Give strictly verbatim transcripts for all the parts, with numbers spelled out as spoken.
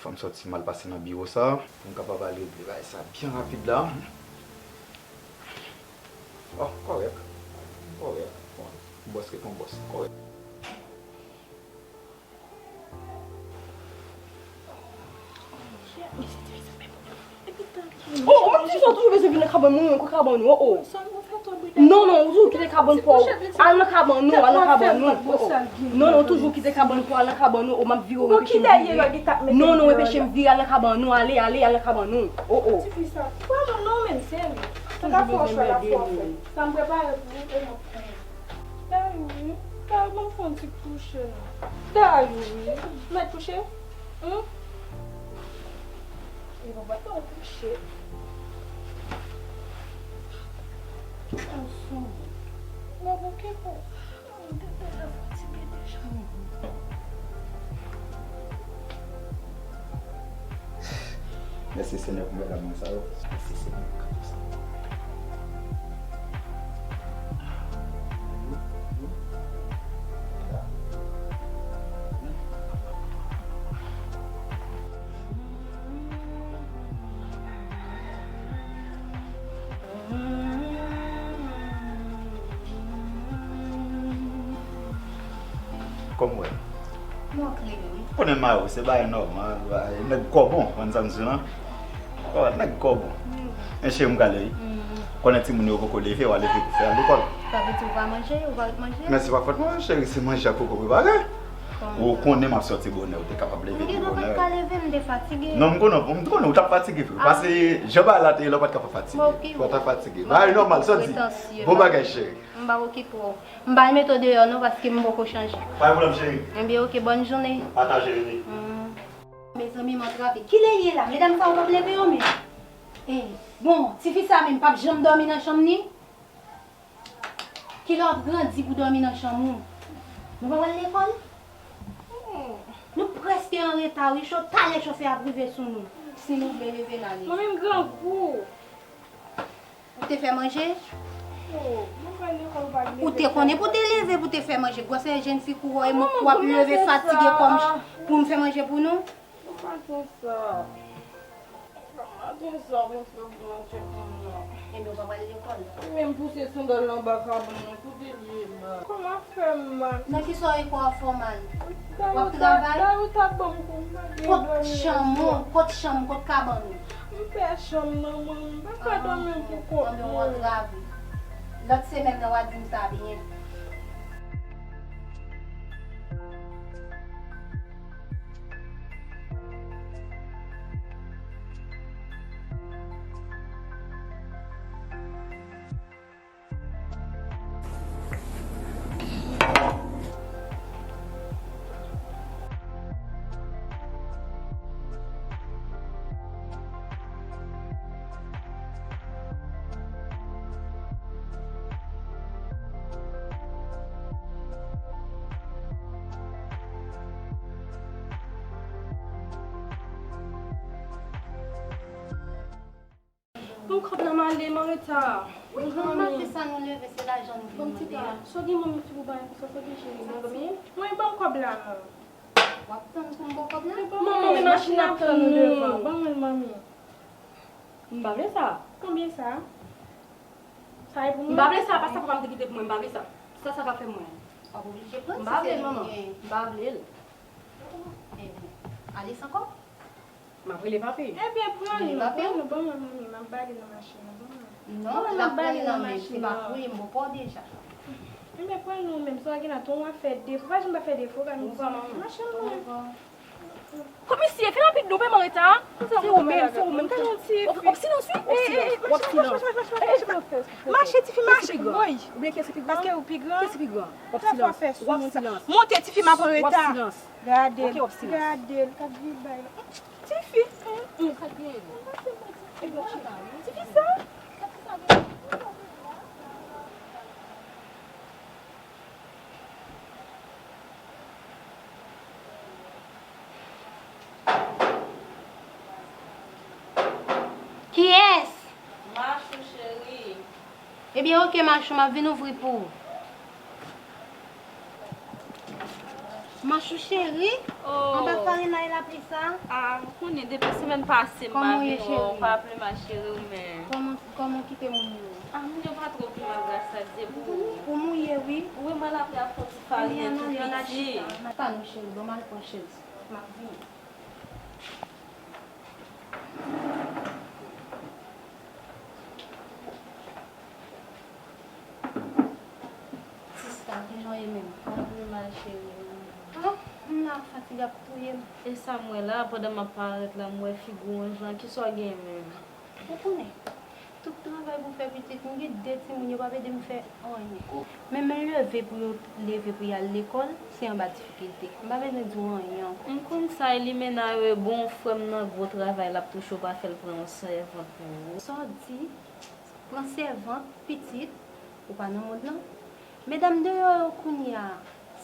Fò m sòti m al pase nan biwo sa pou m kapab al regle bagay sa byen rapid la. Oh, kòrèk. Kòrèk. Bon, bòs ret yon bòs. Kòrèk. Oh, ou menm ti jan toujou bezwen vin nan kabann mwen, mwen, kot kabann ou, oh, oh. Non, non, ou toujou kite kabann pa w. Al nan kabann ou, al nan kabann ou, oh, oh. Non, non, ou toujou kite kabann pa w, al nan kabann ou, oh, m ap vire w, ou anpeche m vire. Non, non, ou anpeche m vire, al nan kabann ou, ale, ale, al nan kabann ou, oh, oh. Ti fi sa, pran non, non, menm, seri. Toujou bezwen mède moun. Sa m prepare pou ou, e m ap pran. Dayou, wi. Dayou, ban m fè yon ti kouche, non. Dayou, wi. Mèt kouche? Hum? E papa, ban m kouche. Ansanm. Mwen bouke pou. Mwen te deja fatige deja. Mèsi Senyè pou bagay mwen sa yo. Mèsi Senyè pou kado sa. Kòm wè. Mwen klè, wi. Konnen mayo, se bagay nòmal, bagay nèg kò bon, konn sa m di lan. Kò, nèg kò bon. Mm. Men cheri, m prale, wi. Mm. Konnen timoun yo poko leve, w a leve pou fè al lekòl. Sa vle di ou pa manje, ou pa manje? Men se pa fòt mwen, cheri, se manje a poko prepare. Ou konnen m ap sòti bonè, ou te kapab leve pi bonè. M gentan pa t ka leve, m te fatige. Non, m konnen, m konnen ou t ap fatige vre. Pase jan bagay la te ye la, ou pa t kapab fatige. Ou pa t ap fatige. Bagay nòmal, sa di. Bon bagay, cheri. M pa okipe w. M pa mete w deyò non, paske m poko chanje. Pa gen pwoblèm, cheri. Ebyen, oke, bòn jounen. Pataje, wi. Mm. Mezanmi, m antrave. Kilè l ye la? Medam sa yo p ap leve yo menm? Eh, bon, tifi sa menm p ap janm dòmi nan chanm ni? Kilè w ap grandi pou dòmi nan chanm ou? Nou pa pral lekòl? Nou prèske an reta, wi. Cho, talè chofè ap rive sou nou. Si nou vle leve n ale. Mwen menm grangou. Ou te fè manje? Oh, mwen pral lekòl, ou pa leve. Ou te konnen pou te leve, pou te fè manje. Gwosè jèn fi kou w e mwen, w ap leve fatige kòm ch-, pou m fè manje pou nou? Ou pa gen sa. Ou pa gen sa pou fè pou manje pou nou. Ebyen, ou pa pral lekòl. Ou menm pouse sandal la anba kabann nan, kote l ye la? Kòman fè m mal? Nan ki sa w ye kò a fè w mal? W ap travay? Kot chanm ou? Kot chanm ou? Kot kabann ou? M pè chanm nan, mwen. M pa ka dòmi pou kont mwen. Anben, w antrave. Lòt semèn nan, w a di m sa byen. Bon, kòb la m ale, m an reta. Bonjou, manmi. Maten sa nou leve, se lajan nou vin mande a. Sa w gen, manmi, ti bouba, sa w gen, cheri? Mwen, ban m kòb la, non. W ap tann pou m ba w kòb la? Manmi, machin ap tann nou devan. Ban mwen l, manmi. M pa vle sa. Konbyen sa? Sa e pou mwen? M pa vle sa, pa sa papa m te kite pou mwen, m pa vle sa. Sa, sa pa fè mwen. W ap oblije pran l si se li w gen. M pa vle l, manman. M pa vle l. Ebyen, ale san kòb? M ap rele papi. Ebyen, pran nou, pran nou, ban mwen, manmi, m ap ba li nan machin nan, ban mwen. Non, l ap pran li nan men l, se pa pou li, m poko deja. Ebyen, pran nou menm, sa w gen la, ton w ap fè defo, pa janm pa fè defo, pa nou. Machin nan. Komisè, vin rapid non, pèman reta. Se ou menm, se ou menm. Gade yon ti fi. W ap silans, wi, w ap silans, w ap silans. Mache, tifi, mache. Woy. Oubyen kiyès ki pi gran? Paske ou pi gran. Kiyès ki pi gran? W ap silans, w ap silans. Monte, tifi, m ap an reta. W ap silans. Gade l, gade l, k ap vin bay. Tifi. Sa k gen? Tifi sa. Kiyès? Machou cheri. Ebyen, oke, Machou, m ap vin ouvri pou ou. M Chou cheri, anba farinay lapli sa. Ah, m konnen depi semèn pase m pa vin wè w, pa pli mal cheri w menm. Kòman, kòman w kite moun yo? Ah, moun yo pa twò pi mal gras a Dye pou ou. Ou mouye wi. Ou wè mwen lapli ap fon ti farin an tou piti. Ann ale, ann al chita. Ann al chita. Tann wi cheri, ban m al pran chèz. M ap vini. Sista, kijan w ye menm? Mwen pi mal cheri. Ah, m la, fatig ap touye m. E sa m wè la, pandan m ap parèt la, m wè figi w yon jan, kisa w gen menm? Ou konnen, tout travay pou fè pitit, m gen de timoun, yo pa p ede m fè anyen. Menm leve pou yo leve pou y al lekòl, se anba difikilte. M pa bezwen di w anyen ankò. M konn sa, e limena yo e bon, frè m nan gwo travay l ap touche w pa fè l pran yon sèvant pou ou. Sa w di? Pran sèvant, pitit, ou pa nan mond lan. Medam deyò yo kounye a,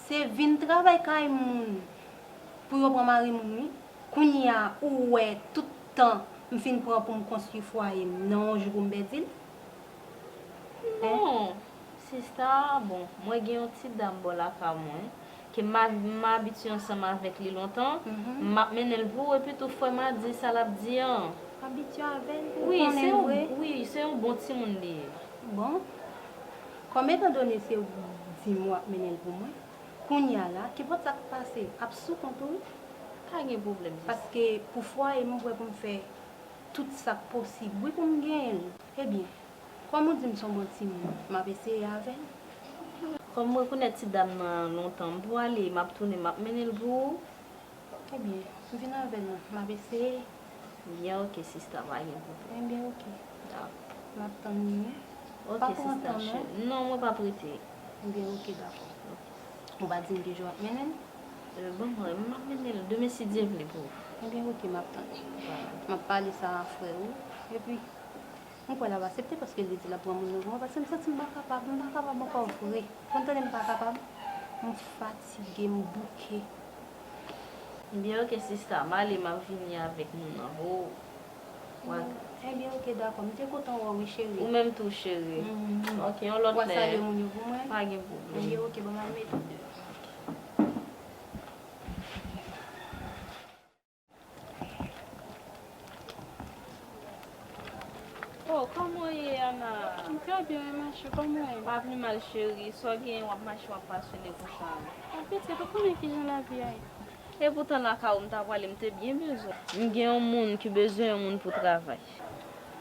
se vin travay kay moun pou yo pran mari moun wi. Kounye a ou wè tout tan m fin pran pou m konstwi fwaye m nan yon jou pou m pèdi l? Non, sista, bon, mwen gen yon ti dam bò lakay mwen ke m a- m abitye ansanm avèk li lontan, m ap mennen l pou ou epi tou frè m a di sa l ap di an. Abitye avè l pou ou konnen vre? Wi, se yon bon timoun li ye. Bon, kòm etandone se ou di m w ap mennen l pou mwen, kounye a la, kenpòt sa k pase ap sou kont ou wi. Pa gen pwoblèm, sista. Paske pou fwaye m, m prè pou m fè tout sa k posib wi pou m genyen l. Ebyen, kòm ou di m se yon bon timoun, m ap eseye avè l. Kòm m rekonèt ti dam nan lontan, m pwale, m ap tounen, m ap mennen l pou ou. Ebyen, vin avè l non, m ap eseye. Byen, oke, sista, pa gen pwoblèm. Ebyen, oke. Dakò. M ap tann li wi. Oke, sista cheri. Non, mwen p ap rete. Ebyen, oke, dakò. Ou pa di m ki jou w ap mennen l? Euh, bon, mwen, m ap mennen l demen si Dye vle pou ou. Ebyen, oke, m ap tann li. M ap pale sa a frè ou. Epi, m kwè l ap aksepte paske li di l ap pran moun nan pou mwen, paske m santi m pa kapab, m pa kapab ankò vre. Ou konn tande m pa kapab? M fatige, m bouke. Byen, oke, sista, m ale, m ap vini avèk moun nan pou ou. Ebyen, oke, dakò. M te kontan wè w wi, cheri. Ou menm tou, cheri. Oke, yon lòt lè. W a salye moun yo pou mwen? Pa gen pwoblèm. Ebyen, oke, bon, m al mete w deyò. Oh, kòman w ye, Ana? M trè byen, wi, ma chou, kòman w ye? Pa pi mal, cheri. Sa w genyen, w ap mache, w ap pasyone konsa. Ah, pitit, ou konnen kijan lavi a ye. Epoutan, lakay ou m ta pwale, m te byen bezwen. M gen yon moun ki bezwen yon moun pou travay.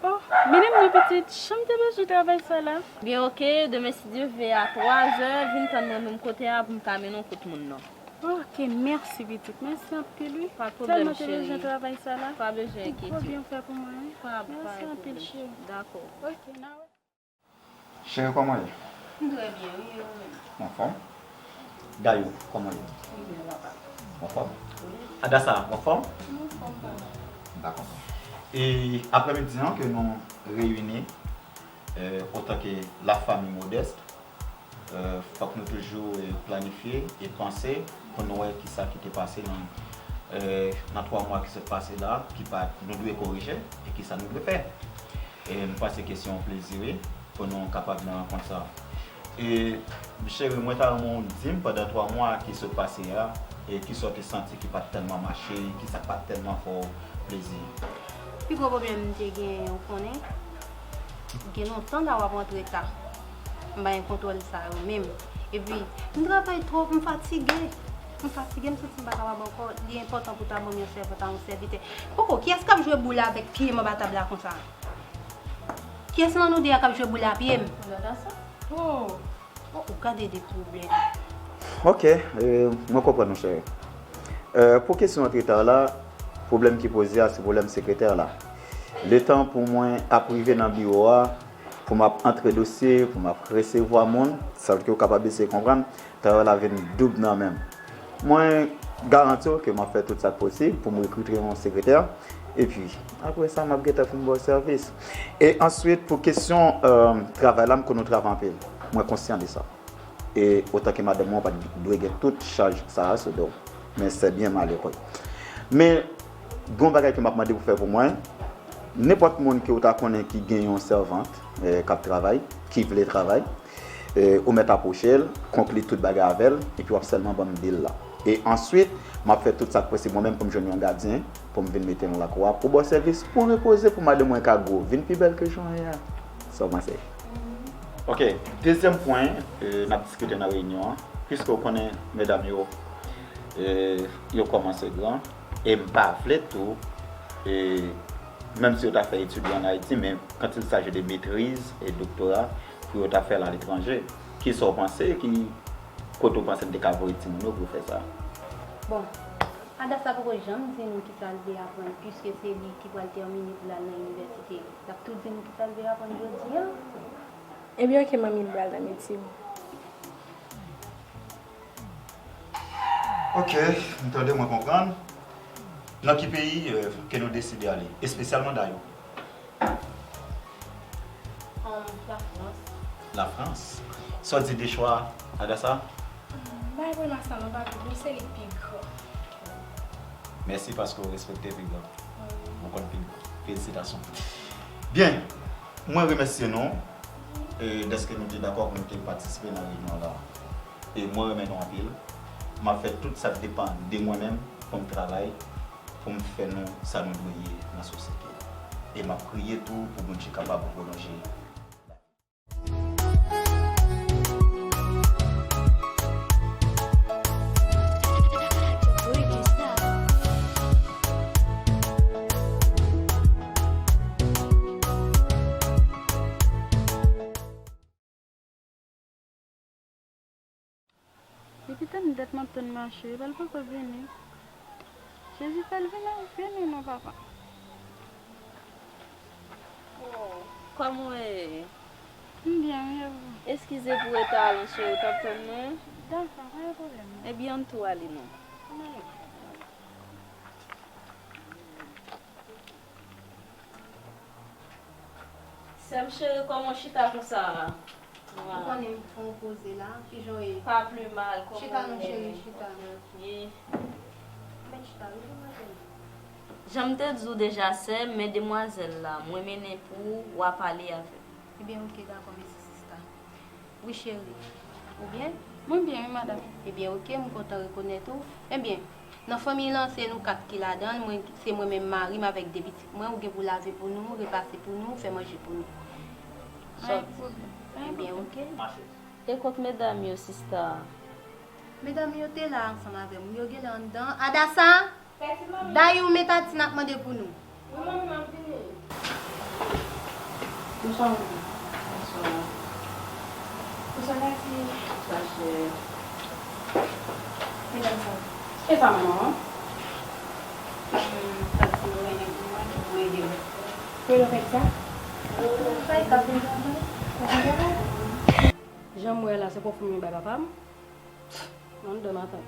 Oh, mennen m wi, pitit, jan m te bezwen travay sa la. Byen, oke, demen, si Dye vle, a twazè, vin tann mwen menm kote a pou m ka mennen w kot moun nan. Ok, mèsi pitit. Mèsi anpil wi. Pa pwoblèm, cheri. Tèlman te bezwen travay sa la. Pa bezwen enkyete w. Ou twò byen fè pou mwen wi. Mèsi anpil, cheri. Dakò. Ok, n a wè. Cheri, kòman w ye? M trè byen wi, e ou menm? Anfòm. Dayou, kòman w ye? M byen, papa. Anfòm. Wi. Adasa, anfòm? M anfòm, papa. Dakò. E aprèmidi an ke nou reyini, euh, otanke la famille modeste, Euh, fòk nou toujou, euh, planifye e panse pou nou wè kisa ki te pase nan, euh, nan twa mwa ki sot pase la, ki pa, nou dwe korije e kisa nou dwe fè. E m panse ke se yon plezi wi pou nou kapab nan rankont sa. E cheri, mwen ta renmen w di m pandan twa mwa ki sot pase a, e kisa w te santi ki pa t tèlman mache, kisa k pa t tèlman fè w plezi? Pi gwo pwoblèm m te genyen, ou konnen, gen lontan la w ap rantre ta. M pa gen kontwòl sa yo menm. Epi, m travay twòp, m fatige. M fatige, m santi m pa kapab ankò. Li enpòtan pou ta ban m yon sèvant a yon sèvitè. Koko, kiyès k ap jwe boul avèk pye m anba tab la konsa? Kiyès nan nou de a k ap jwe boul a pye m? Oh! Oh, ou gade de pwoblèm. Ok, euh, mwen konprann ou, cheri. Euh, pou kesyon antreta la, pwoblèm ki poze a, se pwoblèm sekretè la. Letan pou mwen ap rive nan biwo a, pou m ap antre dosye, pou m ap resevwa moun, sa vle di ke ou kapab eseye konprann, travay la vin doub nan men m. Mwen garanti w ke m ap fè tout sa k posib pou m rekrite yon sekretè. Epi, apre sa, m ap gentan fin ba w sèvis. E answit, pou kesyon, euh, travay la, m konn ou travay anpil. Mwen konsyan de sa. E otanke madanm mwen, ou pa t dwe gen tout chaj sa a sou do w. Men c'est bien malheureux. Men, gen yon bagay ke m ap mande pou fè pou mwen. Nenpòt moun ke ou ta konnen ki gen yon sèvant, eh, k ap travay, ki vle travay, eh, ou mèt apwoche l, konkli tout bagay avè l, epi w ap sèlman ban m bil la. E answit, m ap fè tout sa k posib mwen menm pou m jwenn yon gadyen, pou m vin mete l nan lakou a, pou ba w sèvis, pou w repoze, pou madanm mwen ka gwo, vin pi bèl ke jan w ye a. Sa w panse? Ok, dezyèm pwen, e, n ap diskite nan reyinyon an, piske w konnen medam yo, e, yo kòmanse gran, e m pa vle tou, e, menm si yo ta fè etid yo ann Ayiti, men quand il s'agit de maîtrise e doktora, pou yo ta fè l aletranje. Kisa w panse, ki kote w panse n te ka voye timoun yo pou yo fè sa? Bon, Adassa poko janm di nou kisa l vle aprann, piske se li ki pral tèmine pou l al nan inivèsite. L ap tou di nou kisa l vle aprann jodi a. Ebyen, oke, manmi, m pral nan medsin. Ok, m tande, mwen konprann. Nan ki peyi, euh, ke nou deside ale, espesyalman Dayou? Um, Lafrans. Lafrans? Sa w di de chwa Adassa? M pa gen pwoblèm ak sa non, papi, pou m se li k pi gran. Mèsi paske w respekte pi gran. Wi. Ou konn pi gran. Felisitasyon. Byen, mwen remèsye nou, e, dèske nou te dakò pou nou te patisipe nan reyinyon la. E mwen renmen nou anpil. M ap fè tout sa k depann de mwen menm pou m travay, pou m fè nou sa nou dwe ye nan sosyete. E m ap priye tou pou Bondye kapab pwolonje Depi tanndet m ap tann mache, epa l poko vini. Jezi, fè l vini, vini non, papa. Oh, kòman w ye? M byen, wi, e ou? Eskize pou reta a non, cheri, w t ap tann mwen? Dakò, pa gen pwoblèm non. Ebyen, ann tou ale non. Ann ale. Sè m cheri, kòman w chita konsa a? Ou konnen m fè yon poze la, kijan w ye? Pa pli mal, kòman w ye? Chita non cheri, chita. Ok. Men chita wi, demoiselle. Jan m te di w deja, sè m, men demwazèl la, mwen mennen pou ou, w a pale avè l. Ebyen, oke, dakò, mèsi, sista. Wi, cheri. Ou byen? Mwen byen, wi, madanm. Ebyen, oke, m kontan rekonèt ou. Ebyen, nan fanmiy lan, se nou kat ki ladan l. Mwen, se mwen menm, mari m avèk de pitit mwen. Ou gen pou lave pou nou, repase pou nou, fè manje pou nou. Pa gen pwoblèm. Ebyen, oke. E kot medam yo, sista? Medam yo te la ansanm avè m. Yo genlè anndan. Adasa! Dayou, men tatin ap mande pou nou. Wi, manmi, m ap vini. Bonswa, manmi. Bonswa. Bonswa, Tati. Bonswa, chè. Medam sa. Kisa, manman? Hmm, Tati, mwen gen pou mwen ki pou ede m. Pou ede w fè kisa? Fè kafè. Jan m wè la, se pwòp fanmi bay papa m. Anndan matant.